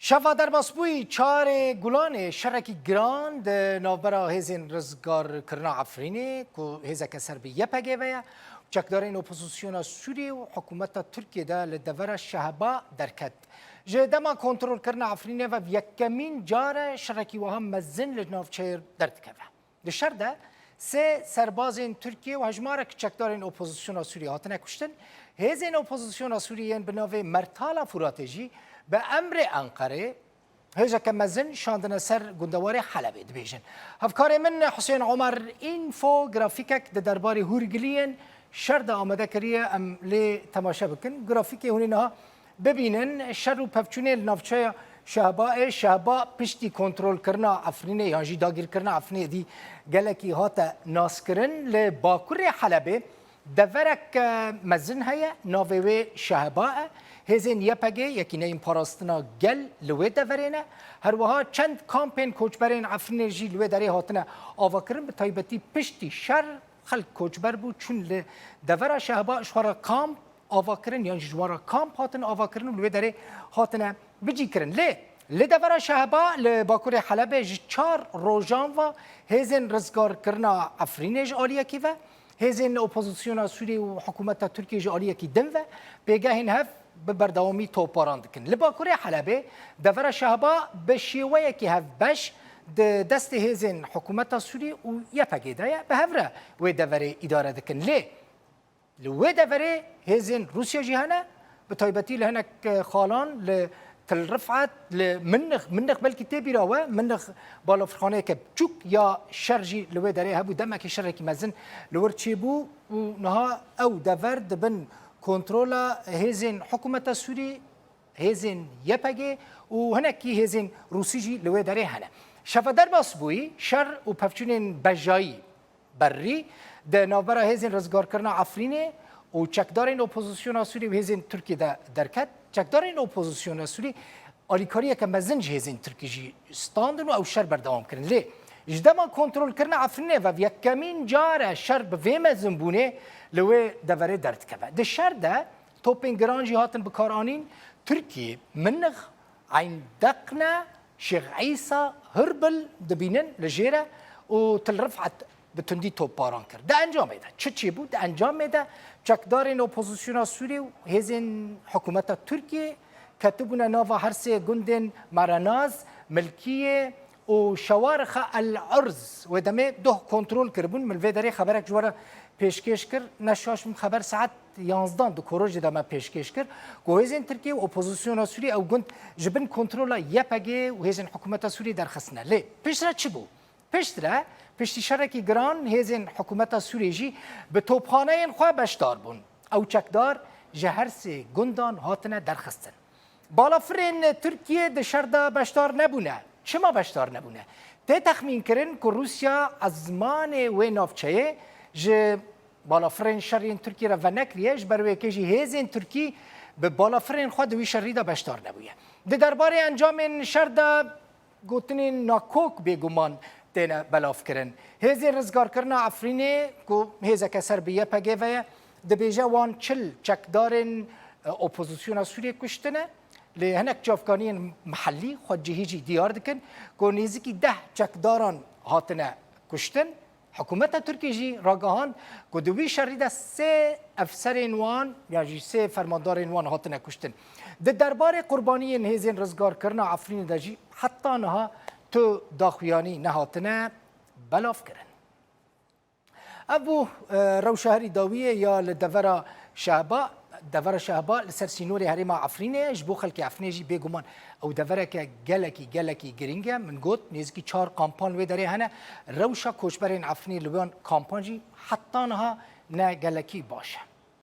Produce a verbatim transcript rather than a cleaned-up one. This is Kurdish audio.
Şeva derbasbûyî çarê Gulanê şerekî giran di navbera hêzên rizgarkirina Efrînê ku hêzeke ser bi Y P G ve ye, çekdarên opozisyona Sûriyê û hikûmeta Tirkiyê de li devera Şehba derket. Ji dema kontrolkirina Efrînê ve yekemîn car e şerekî wiha mezin li navçeyê derdikeve. Di şer de sê serbazên Tirkiyê û hejmarek çekdarên opozisyona Sûriyê hatine kuştin. Hêzên opozisyona Sûriyê yên bi navê Mertala Furatê jî bi emrê Enqerê hêzeke mezin şandine ser gundewarê Helebê, dibêjin. Hevkarê min Husên Omer Info grafîkek di derbarê hûrgiliyên şer de amade kiriye, em lê temaşe bikin. Grafîkê hûn ê niha bibînin, şer û pevçûnê li navçeya Şehba ê, Şehba piştî kontrolkirina Efrînê yan jî dagîrkirina Efrînê dî gelekî hate naskirin. Li bakurê Helebê deverek, e, mezin heye, navê wê Şehba e. Hêzên Y P G, Yekîneyên Parastina Gel, li wê deverê ne. Her wiha çend kampên koçberên Efrînê jî li wê derê hatine avakirin, bi taybetî piştî şer xelk koçber bû, çûn li devera Şehba ji xwe re kamp ava kirin, yan jî ji wan re kamp hatin ava kirin û li wê derê hatine bicî kirin. Lê li devera Şehba li bakurê Helebê ji çar rojan ve hêzên rizgarkirina Efrînê ji aliyekî ve, hêzên opozisyona Sûriyê û hikûmeta Tirkiyê ji aliyekî din ve pêgehên hev bi berdewamî topbaran dikin. Li bakurê Helebê devera Şehba bi şêweyekî hevbeş di destê hêzên hikûmeta Sûriyê û Y P G de ye, bi hev re wê deverê îdare dikin. Lê Li wê deverê hêzên Rûsya jî hene, bi taybetî li hinek, e, xalan li Til Rifat, li Minix, Minix belkî tê bîra we, Minix balafirxaneyeke biçûk ya şer jî li wê derê hebû, demekî şerekî mezin li wir çêbû û niha ew dever di bin kontrola hêzên hikûmeta Sûrî, hêzên Y P G û hinekî hêzên Rûsî jî li wê derê hene. Şeva derbas bûyî, şer û pevçûnên bejayî berrî di navbera hêzên rizgarkirina Efrînê û çekdarên opozisyona Sûrî û hêzên Tirkî de derket. Çekdarên opozisyona Sûrî alîkariyeke mezin ji hêzên Tirkî jî standin û ew şer berdewam kirin. Lê ji dema kontrolkirina Efrînê ve yekemîn car e şer bi vê mezinbûnê li wê deverê derdikeve. Di şer de topên giran jî hatin bikaranîn. Tirkî, Minix, Eyn Deqne, Şêx Îsa, Hirbil dibînin li jêr e û Til Rifat bi tundî topbaran kir. Di encamê de çi çêbû? Di encamê de çekdarên opozisyona Sûrî û hêzên hikûmeta Tirkiyê ketibûne nava her sê gundên Merenaz, Milkiyê û Şewarixa El Urz. Wê demê doh kontrol kiribûn. Min vê derê xeberek ji we re pêşkêş kir. Ne şaş bim, xeber saet yanzdan di korojê de me pêşkêş kir ku hêzên Tirkiyê û opozisyona Sûrî ew gund ji bin kontrola Y P G û hêzên hikûmeta Sûrî derxistine. Lê piştre çi bû? Piştre, piştî şerekî giran, hêzên hikûmeta Sûrî jî bi topxaneyên xwe beşdar bûn. Ew çekdar ji her sê gundan hatine derxistin. Balafirên Tirkiyê di şer de beşdar nebûne. Çima beşdar nebûne? Tê texmînkirin ku Rûsya ezmanê wê navçeyê ji balafirên şer yên Tirkiyê re venekiriye, ji ber wê yekê jî hêzên Tirkî bi balafirên xwe di wî şerî de beşdar nebûye. Di derbarê encamên şer de gotinên nakok bêguman têne belavkirin. Hêzên rizgarkirina Efrînê ku hêzeke ser bi Y P G ve ye, dibêje wan çil çekdarên, e, opozisyona Sûriyê kuştine. Lê hinek çavkaniyên mihellî xwecihî jî diyar dikin ku nêzîkî deh çekdaran hatine kuştin. Hikûmeta Tirkî jî ragihand ku di wî şerî de sê efserên wan ya jî sê fermandarên wan hatine kuştin. Di derbarê qurbaniyên hêzên rizgarkirina Efrînê de jî heta niha tu daxuyanî nehatine belavkirin. Ev bû, e, rewşa herî dawiyê ya li devera Şehba. Devera Şehba li ser sînorê herêma Efrînê ye. Ji bo xelkê Efrînê jî bêguman ew devereke gelekî, gelekî girîng e. Min got, nêzîkî çar kampan wê derê hene. Rewşa koçberên Efrînê li wan kampan jî heta niha ne gelekî baş e.